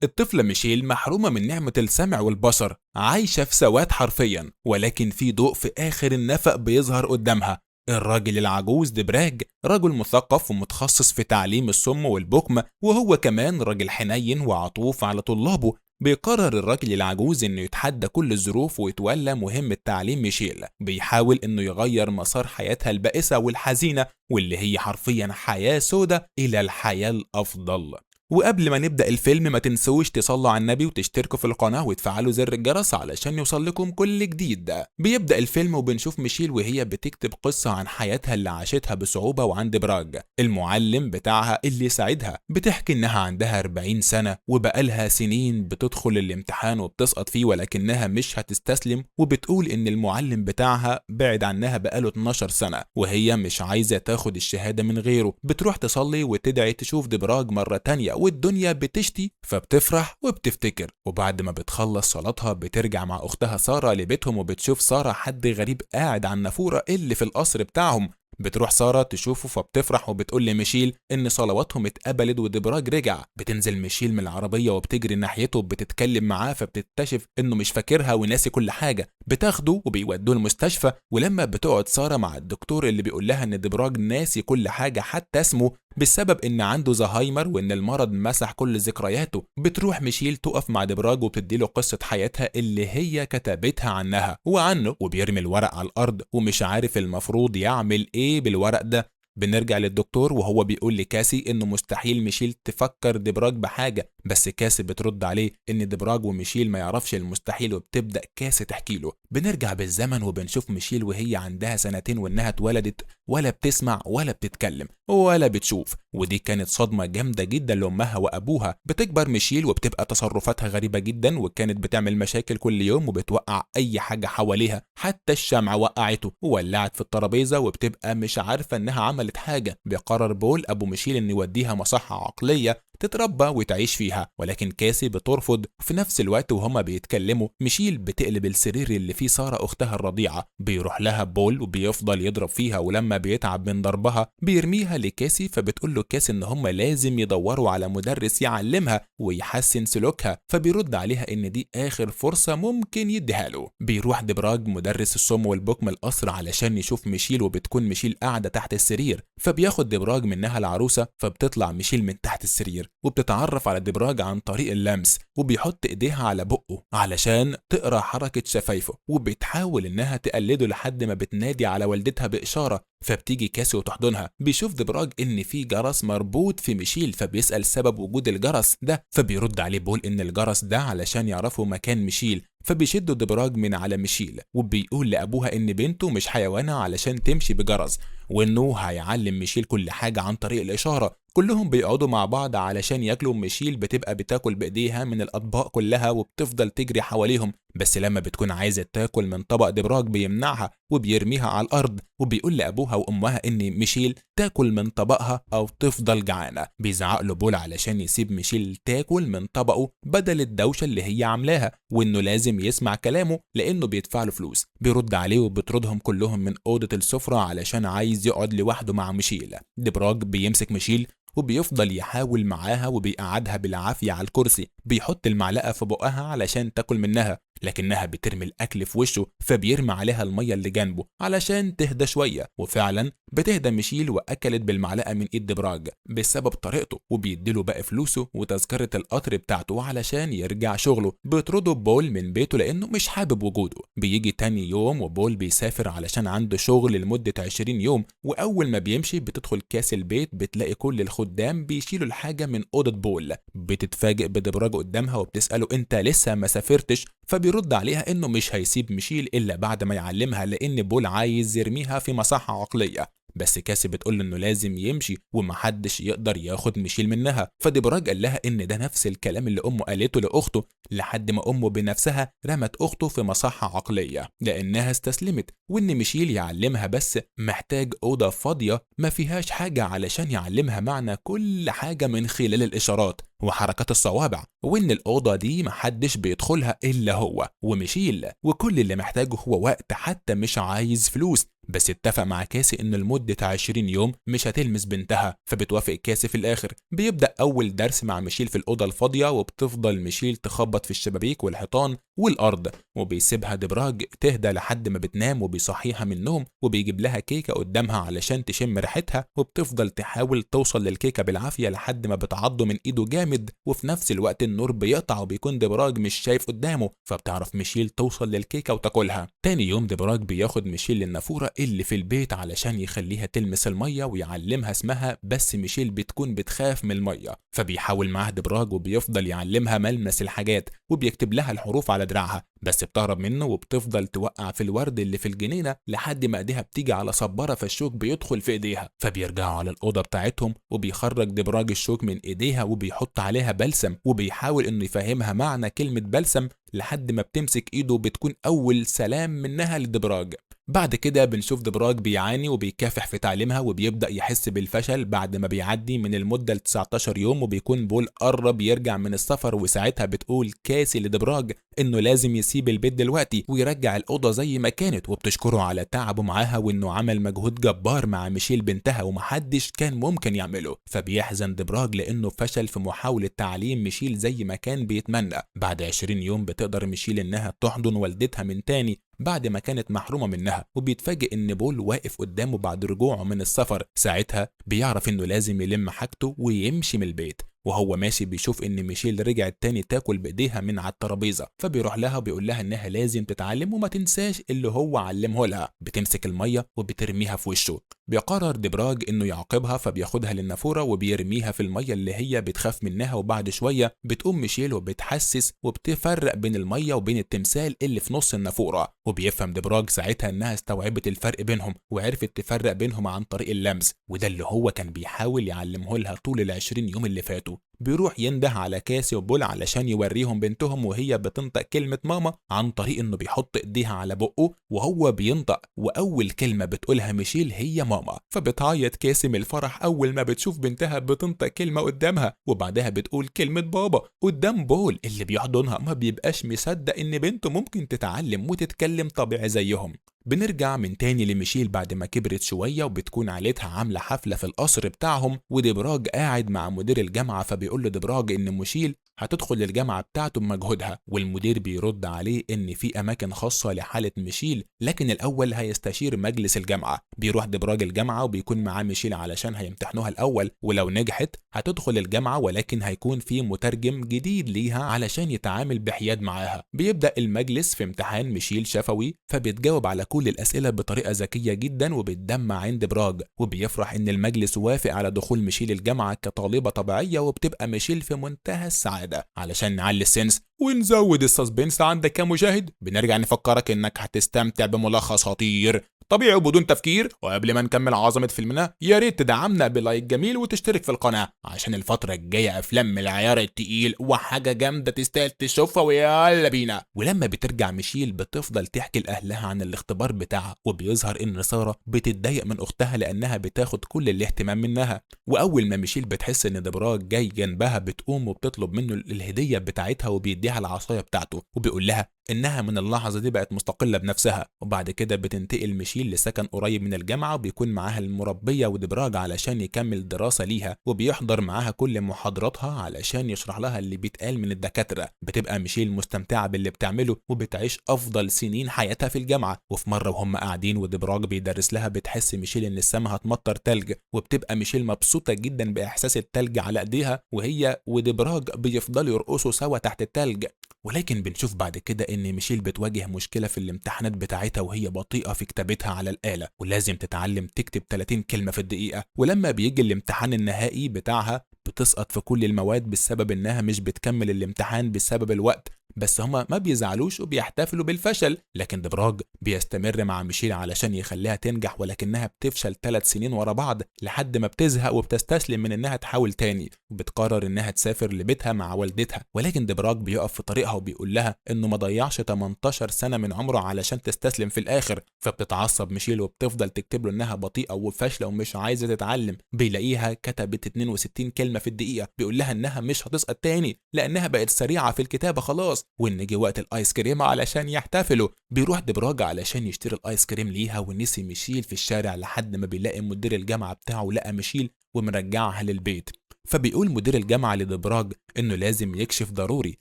الطفلة ميشيل محرومة من نعمة السمع والبصر، عايشة في سواد حرفيا، ولكن في ضوء في آخر النفق بيظهر قدامها. الراجل العجوز دبراج رجل مثقف ومتخصص في تعليم الصم والبكم، وهو كمان راجل حنين وعطوف على طلابه. بيقرر الراجل العجوز انه يتحدى كل الظروف ويتولى مهمة تعليم ميشيل. بيحاول انه يغير مسار حياتها البائسة والحزينة واللي هي حرفيا حياة سودة الى الحياة الافضل. وقبل ما نبدأ الفيلم ما تنسوش تصلوا على النبي وتشتركوا في القناة وتفعلوا زر الجرس علشان يوصل لكم كل جديد. بيبدأ الفيلم وبنشوف ميشيل وهي بتكتب قصة عن حياتها اللي عاشتها بصعوبة وعن دبراج المعلم بتاعها اللي ساعدها. بتحكي انها عندها 40 سنة وبقالها سنين بتدخل الامتحان وبتسقط فيه، ولكنها مش هتستسلم، وبتقول ان المعلم بتاعها بعد عنها بقاله 12 سنة وهي مش عايزة تاخد الشهادة من غيره. بتروح تصلي وتدعي تشوف دبراج مرة تانية والدنيا بتشتي، فبتفرح وبتفتكر. وبعد ما بتخلص صلاتها بترجع مع أختها سارة لبيتهم، وبتشوف سارة حد غريب قاعد على النافورة اللي في القصر بتاعهم. بتروح سارة تشوفه فبتفرح وبتقول لميشيل إن صلواتهم اتقبلت ودبراج رجع. بتنزل ميشيل من العربية وبتجري ناحيته وبتتكلم معاه، فبتكتشف إنه مش فاكرها وناسي كل حاجة. بتاخده وبيودوه المستشفى، ولما بتقعد سارة مع الدكتور اللي بيقول لها إن دبراج ناسي كل حاجة حتى اسمه بسبب إن عنده زهايمر وإن المرض مسح كل ذكرياته. بتروح ميشيل تقف مع دبراج وبتديله قصة حياتها اللي هي كتبتها عنها وعنه، وبيرمي الورق على الأرض ومش عارف المفروض يعمل إيه بالورق ده. بنرجع للدكتور وهو بيقول لكاسي إنه مستحيل ميشيل تفكر دبراج بحاجة، بس كاسي بترد عليه إن دبراج وميشيل ما يعرفش المستحيل، وبتبدأ كاسي تحكي له. بنرجع بالزمن وبنشوف ميشيل وهي عندها سنتين وإنها اتولدت ولا بتسمع ولا بتتكلم ولا بتشوف، ودي كانت صدمة جامدة جدا لأمها وأبوها. بتكبر ميشيل وبتبقى تصرفاتها غريبة جدا، وكانت بتعمل مشاكل كل يوم وبتوقع أي حاجة حواليها، حتى الشمع وقعته وولعت في الترابيزة، وبتبقى مش عارفة إنها عملت حاجة. بيقرر بول أبو ميشيل إنه يوديها مصحة عقلية تتربى وتعيش فيها، ولكن كاسي بترفض. في نفس الوقت وهما بيتكلموا ميشيل بتقلب السرير اللي فيه سارة أختها الرضيعة. بيروح لها بول وبيفضل يضرب فيها، ولما بيتعب من ضربها بيرميها لكاسي، فبتقول له كاسي إن هما لازم يدوروا على مدرس يعلمها ويحسن سلوكها، فبيرد عليها إن دي آخر فرصة ممكن يديها له. بيروح دبراج مدرس الصم والبكم القصر علشان يشوف ميشيل، وبتكون ميشيل قاعدة تحت السرير، فبياخد دبراج منها العروسة، فبتطلع ميشيل من تحت السرير وبتتعرف على دبراج عن طريق اللمس، وبيحط ايديها على بقه علشان تقرا حركة شفايفه، وبتحاول انها تقلده لحد ما بتنادي على والدتها بإشارة، فبتيجي كاسي وتحضنها. بيشوف دبراج ان في جرس مربوط في ميشيل، فبيسأل سبب وجود الجرس ده، فبيرد عليه بول ان الجرس ده علشان يعرفوا مكان ميشيل، فبيشدوا دبراج من على ميشيل وبيقول لأبوها إن بنته مش حيوانة علشان تمشي بجرس، وإنه هيعلم ميشيل كل حاجة عن طريق الإشارة. كلهم بيقعدوا مع بعض علشان ياكلوا. ميشيل بتبقى بتاكل بإيديها من الأطباق كلها وبتفضل تجري حواليهم، بس لما بتكون عايزة تاكل من طبق دبراج بيمنعها وبيرميها على الأرض، وبيقول لأبوها وأمها إن ميشيل تاكل من طبقها أو تفضل جعانة. بيزعق له بول علشان يسيب ميشيل تاكل من طبقه بدل الدوشة اللي هي عاملاها، وإنه لازم يسمع كلامه لأنه بيدفع له فلوس. بيرد عليه وبيطردهم كلهم من أوضة السفرة علشان عايز يقعد لوحده مع ميشيل. دبراج بيمسك ميشيل وبيفضل يحاول معاها وبيقعدها بالعافية على الكرسي، بيحط المعلقة في بقها علشان تاكل منها، لكنها بترمي الأكل في وشه، فبيرمي عليها المية اللي جنبه علشان تهدى شوية، وفعلا بتهدى ميشيل وأكلت بالمعلقة من إيد دبراج بسبب طريقته، وبيديله باقي فلوسه وتذكرة القطر بتاعته علشان يرجع شغله. بيطرده بول من بيته لأنه مش حابب وجوده. بيجي تاني يوم وبول بيسافر علشان عنده شغل لمدة 20 يوم، وأول ما بيمشي بتدخل كاس البيت بتلاقي كل الخدام بيشيلوا الحاجة من أوضة بول. بتتفاجئ بدبراج قدامها وبتسأله أنت لسه ما سافرتش؟ فبيرد عليها انه مش هيسيب ميشيل الا بعد ما يعلمها، لان بول عايز يرميها في مصحة عقلية. بس كاسي بتقول انه لازم يمشي ومحدش يقدر ياخد ميشيل منها، فدبراج قال لها ان ده نفس الكلام اللي امه قالته لاخته، لحد ما امه بنفسها رمت اخته في مصحة عقلية لانها استسلمت. وإن ميشيل يعلمها بس محتاج أوضة فاضية ما فيهاش حاجة علشان يعلمها معنى كل حاجة من خلال الإشارات وحركات الصوابع، وإن الأوضة دي محدش بيدخلها إلا هو وميشيل، وكل اللي محتاجه هو وقت، حتى مش عايز فلوس. بس اتفق مع كاسي إن لمدة 20 يوم مش هتلمس بنتها، فبتوافق كاسي في الآخر. بيبدأ أول درس مع ميشيل في الأوضة الفاضية، وبتفضل ميشيل تخبط في الشبابيك والحيطان والأرض، وبيسيبها دبراج تهدى لحد ما بتنام، وبيصحيها من النوم وبيجيب لها كيكة قدامها علشان تشم ريحتها، وبتفضل تحاول توصل للكيكة بالعافية لحد ما بتعضه من إيده جامد، وفي نفس الوقت النور بيقطع وبيكون دبراج مش شايف قدامه، فبتعرف ميشيل توصل للكيكة وتاكلها. تاني يوم دبراج بياخد ميشيل للنافورة اللي في البيت علشان يخليها تلمس المية ويعلمها اسمها، بس ميشيل بتكون بتخاف من المية، فبيحاول معاه دبراج وبيفضل يعلمها ملمس الحاجات وبيكتب لها الحروف على دراعها، بس بتهرب منه وبتفضل توقع في الورد اللي في الجنينة لحد ما ايديها بتيجي على صبارة، فالشوك بيدخل في ايديها. فبيرجعوا على الأوضة بتاعتهم وبيخرج دبراج الشوك من ايديها وبيحط عليها بلسم، وبيحاول انه يفهمها معنى كلمة بلسم لحد ما بتمسك ايده، بتكون اول سلام منها لدبراج. بعد كده بنشوف دبراج بيعاني وبيكافح في تعليمها، وبيبدأ يحس بالفشل بعد ما بيعدي من المدة ل 19 يوم، وبيكون بول قرب يرجع من السفر، وساعتها بتقول كاسي لدبراج انه لازم يسيب البيت دلوقتي ويرجع الأوضة زي ما كانت، وبتشكره على تعبه معاها وانه عمل مجهود جبار مع ميشيل بنتها ومحدش كان ممكن يعمله. فبيحزن دبراج لانه فشل في محاولة تعليم ميشيل زي ما كان بيتمنى. بعد 20 يوم بتقدر ميشيل انها تحضن والدتها من تاني بعد ما كانت محرومة منها، وبيتفاجئ ان بول واقف قدامه بعد رجوعه من السفر. ساعتها بيعرف انه لازم يلم حاجته ويمشي من البيت، وهو ماشي بيشوف ان ميشيل رجعت تاني تاكل بايديها من على الترابيزة، فبيروح لها وبيقول لها انها لازم تتعلم وما تنساش اللي هو علمه لها. بتمسك المية وبترميها في وشه. بيقرر دبراج انه يعاقبها، فبياخدها للنافوره وبيرميها في المية اللي هي بتخاف منها، وبعد شوية بتقوم ميشيل وبتحسس وبتفرق بين المية وبين التمثال اللي في نص النافوره، وبيفهم دبراج ساعتها انها استوعبت الفرق بينهم وعرفت تفرق بينهم عن طريق اللمس، وده اللي هو كان بيحاول يعلمه لها طول ال20 يوم اللي فاتوا. بيروح ينده على كاسي وبول علشان يوريهم بنتهم وهي بتنطق كلمة ماما عن طريق انه بيحط ايديها على بقه وهو بينطق، واول كلمة بتقولها ميشيل هي ماما، فبتعيط كاسي من الفرح اول ما بتشوف بنتها بتنطق كلمة قدامها، وبعدها بتقول كلمة بابا قدام بول اللي بيحضنها، ما بيبقاش مصدق ان بنته ممكن تتعلم وتتكلم طبيعي زيهم. بنرجع من تاني لميشيل بعد ما كبرت شوية، وبتكون عيلتها عاملة حفلة في القصر بتاعهم، ودبراج قاعد مع مدير الجامعة، فبيقول له دبراج إن ميشيل هتدخل الجامعة بتاعته بمجهودها، والمدير بيرد عليه إن في أماكن خاصة لحالة ميشيل، لكن الأول هيستشير مجلس الجامعة. بيروح دبراج الجامعة وبيكون معاه ميشيل علشان هيمتحنوها الأول، ولو نجحت هتدخل الجامعة، ولكن هيكون في مترجم جديد ليها علشان يتعامل بحياد معاها. بيبدأ المجلس في امتحان ميشيل شفوي، فبتجاوب على كل الأسئلة بطريقة ذكية جدا وبتدمع عند دبراج، وبيفرح إن المجلس وافق على دخول ميشيل الجامعة كطالبة طبيعية، وبتبقى ميشيل في منتهى السعادة. علشان نعلي ال sense ونزود ال suspense عندك كمشاهد، بنرجع نفكرك انك هتستمتع بملخص خطير طبيعي وبدون تفكير. وقبل ما نكمل عظمة فيلمنا يا ريت تدعمنا ب like جميل وتشترك في القناة عشان الفترة الجاية افلام من العيار التقيل وحاجة جامدة تستاهل تشوفها، ويلا بينا. ولما بترجع ميشيل بتفضل تحكي لأهلها عن الاختبار بتاعها، وبيظهر ان سارة بتتضايق من اختها لانها بتاخد كل الاهتمام منها. واول ما ميشيل بتحس ان دبراج جاي جنبها بتقوم وبتطلب منه الهدية بتاعتها وبيديها العصاية بتاعته، وبيقول لها انها من اللحظة دي بقت مستقلة بنفسها. وبعد كده بتنتقل ميشيل لسكن قريب من الجامعة، وبيكون معاها المربيه ودبراج علشان يكمل دراسة ليها، وبيحضر معاها كل محاضراتها علشان يشرح لها اللي بيتقال من الدكاترة. بتبقى ميشيل مستمتعه باللي بتعمله وبتعيش افضل سنين حياتها في الجامعة. وفي مرة وهم قاعدين ودبراج بيدرس لها بتحس ميشيل ان السما هتمطر تلج، وبتبقى ميشيل مبسوطة جدا باحساس التلج على ايديها، وهي ودبراج بيفضلوا يرقصوا سوا تحت التلج. ولكن بنشوف بعد كده ان ميشيل بتواجه مشكلة في الامتحانات بتاعتها، وهي بطيئه في كتابتها على الاله، ولازم تتعلم تكتب 30 كلمة في الدقيقة. ولما بيجي الامتحان النهائي بتاعها بتسقط في كل المواد بسبب انها مش بتكمل الامتحان بسبب الوقت، بس هما ما بيزعلوش وبيحتفلوا بالفشل. لكن دبراج بيستمر مع ميشيل علشان يخليها تنجح، ولكنها بتفشل 3 سنين ورا بعض لحد ما بتزهق وبتستسلم من انها تحاول تاني، وبتقرر انها تسافر لبيتها مع والدتها. ولكن دبراج بيقف في طريقها وبيقول لها انه ما ضيعش 18 سنة من عمره علشان تستسلم في الاخر. فبتتعصب ميشيل وبتفضل تكتب له انها بطيئة وفاشلة ومش عايزة تتعلم. بيلاقيها كتبت 62 كلمة في الدقيقة، بيقول لها انها مش هتسقط تاني لانها بقت سريعة في الكتابة خلاص، وان جه وقت الايس كريم علشان يحتفلوا. بيروح دبراج علشان يشتري الايس كريم ليها، ونسي ميشيل في الشارع لحد ما بيلاقي مدير الجامعة بتاعه لقى ميشيل ومرجعها للبيت. فبيقول مدير الجامعة لدبراج انه لازم يكشف ضروري،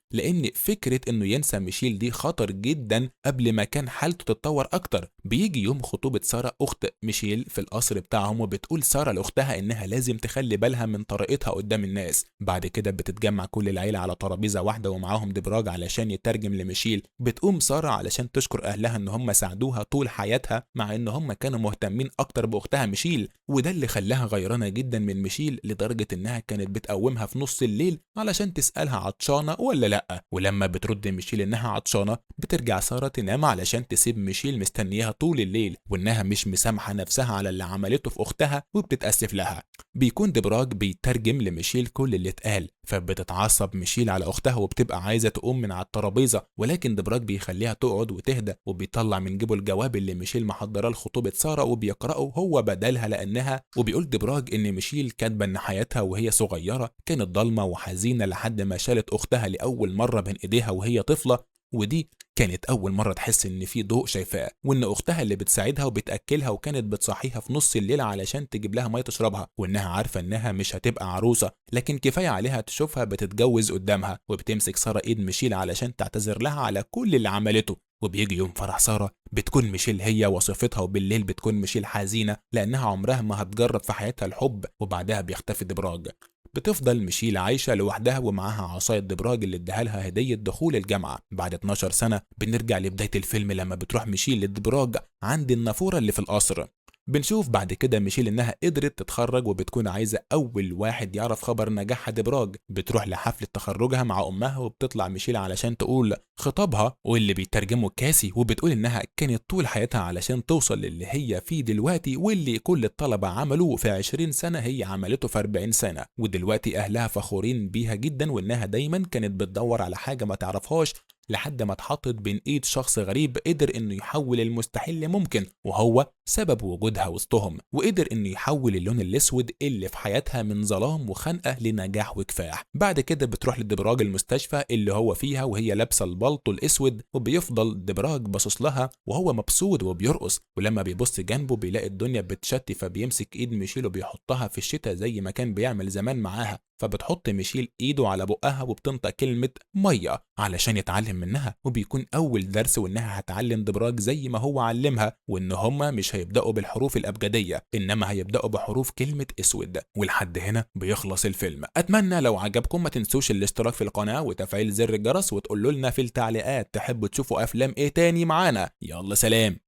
لان فكرة انه ينسى ميشيل دي خطر جدا قبل ما كان حالته تتطور اكتر. بيجي يوم خطوبة سارة اخت ميشيل في القصر بتاعهم، وبتقول سارة لاختها انها لازم تخلي بالها من طريقتها قدام الناس. بعد كده بتتجمع كل العيلة على ترابيزة واحدة ومعاهم دبراج علشان يترجم لميشيل. بتقوم سارة علشان تشكر اهلها ان هم ساعدوها طول حياتها، مع ان هم كانوا مهتمين اكتر باختها ميشيل، وده اللي خلاها غيرانة جدا من ميشيل لدرجة انها كانت بتقومها في نص الليل علشان تسألها عطشانة ولا لأ. ولما بترد ميشيل إنها عطشانة بترجع سارة تنام علشان تسيب ميشيل مستنياها طول الليل، وإنها مش مسامحة نفسها على اللي عملته في أختها وبتتأسف لها. بيكون دبراج بيترجم لميشيل كل اللي اتقال، فبتتعصب ميشيل على أختها وبتبقى عايزة تقوم من على الترابيزة، ولكن دبراج بيخليها تقعد وتهدى، وبيطلع من جيبه الجواب اللي ميشيل محضراه لخطوبة سارة وبيقرأه هو بدلها لأنها. وبيقول دبراج إن ميشيل كاتبة إن حياتها وهي صغيرة كانت ضلمة وحزينة لحد ما شالت أختها لأول مرة بين إيديها وهي طفلة، ودي كانت أول مرة تحس إن في ضوء شايفاه، وإن أختها اللي بتساعدها وبتأكلها وكانت بتصحيها في نص الليل علشان تجيب لها مية تشربها، وإنها عارفة إنها مش هتبقى عروسة لكن كفاية عليها تشوفها بتتجوز قدامها. وبتمسك سارة إيد ميشيل علشان تعتذر لها على كل اللي عملته. وبيجي يوم فرح سارة بتكون ميشيل هي وصفتها، وبالليل بتكون ميشيل حزينة لأنها عمرها ما هتجرب في حياتها الحب. وبعدها بيختفي دبراج. بتفضل ميشيل عايشة لوحدها ومعاها عصاية دبراج اللي اداها لها هدية دخول الجامعة. بعد 12 سنة بنرجع لبداية الفيلم لما بتروح ميشيل لدبراج عند النافورة اللي في القصر. بنشوف بعد كده ميشيل انها قدرت تتخرج وبتكون عايزة اول واحد يعرف خبر نجاحها دبراج. بتروح لحفلة تخرجها مع امها، وبتطلع ميشيل علشان تقول خطابها واللي بيترجمه كاسي، وبتقول انها كانت طول حياتها علشان توصل للي هي فيه دلوقتي، واللي كل الطلبة عملوه في 20 سنة هي عملته في 40 سنة، ودلوقتي اهلها فخورين بيها جدا، وانها دايما كانت بتدور على حاجة ما تعرفهاش لحد ما اتحطت بين ايد شخص غريب قدر انه يحول المستحيل لممكن، وهو سبب وجودها وسطهم، وقدر انه يحول اللون الاسود اللي في حياتها من ظلام وخنقه لنجاح وكفاح. بعد كده بتروح لدبراج المستشفى اللي هو فيها وهي لابسه البلطو الاسود، وبيفضل دبراج باصص لها وهو مبسوط وبيرقص، ولما بيبص جنبه بيلاقي الدنيا بتشتي، فبيمسك ايد ميشيل وبيحطها في الشتاء زي ما كان بيعمل زمان معاها. فبتحط ميشيل ايده على بقها وبتنطق كلمة مية علشان يتعلم منها، وبيكون اول درس وانها هتعلم دبراج زي ما هو علمها، وان هما مش هيبدأوا بالحروف الابجدية انما هيبدأوا بحروف كلمة اسود. ولحد هنا بيخلص الفيلم. اتمنى لو عجبكم ما تنسوش الاشتراك في القناة وتفعيل زر الجرس، وتقولوا لنا في التعليقات تحبوا تشوفوا افلام ايه تاني معانا. يلا سلام.